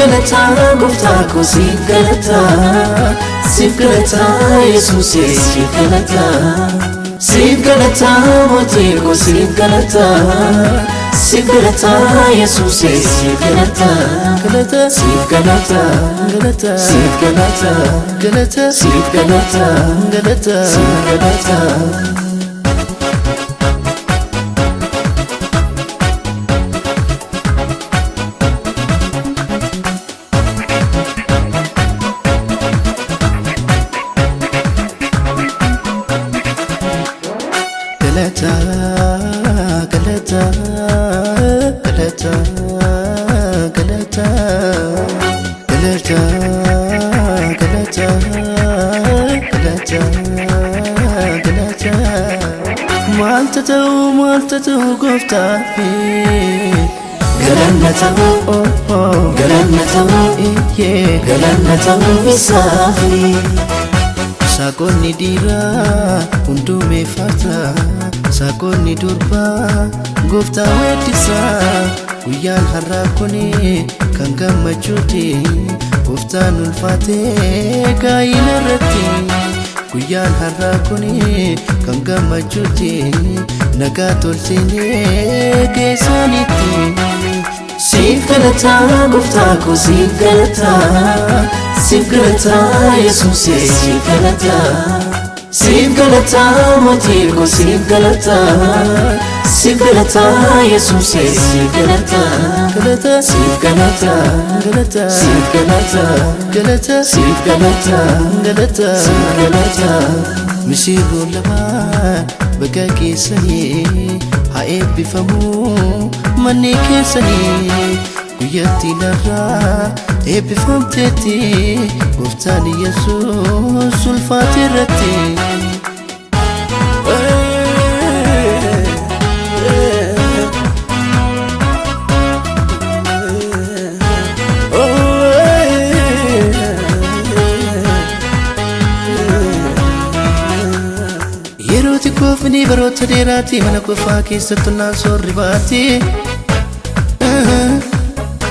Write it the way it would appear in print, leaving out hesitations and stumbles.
galataa gooftaa koo siif galataa, siif galataa Yesuusee siif galataa, siif galataa mootii koo siif galataa, siif galataa Yesuusee siif galataa, Galata, siif galataa, galata, siif galataa, galata, siif galataa, galata. Siif galataa. Galata, galata, galata, galata, galata, galata, galata, galata. Maaltu ta'u, maaltu ta'u gooftaafi? Galanna ta'uu, Oh, oh, galanna ta'uu, yeah. Galanna ta'uu isaafi. Saaqonni dhiiraa hunduu meeffata, saaqonni durbaa gooftaa weeddisaa. Guyyaan har'aa kun kan gammachuuti, gooftaan ulfaatee gaa'ila irratti. Guyyaan har'aa kun kan gammachuuti, nagaa tolchinee keessanitti. Siif galataa gooftaa koo siif galataa, siif galataa Yesuusee siif galataa, siif galataa mootii koo siif galataa, siif galataa Yesuusee siif galataa, Galata, siif galataa, galata, siif galataa, galata, siif galataa, galata. Siif galataa. Misirroon lamaan baga keessanii, haa eebbifamuu manni keessanii. Guyyattii narraa eebbifamteetti, gooftaan Yesuus ulfaate irratti. Yeroo xiqqoofni baroota dheeraati, mana qofaa keessatti naan soorri baati.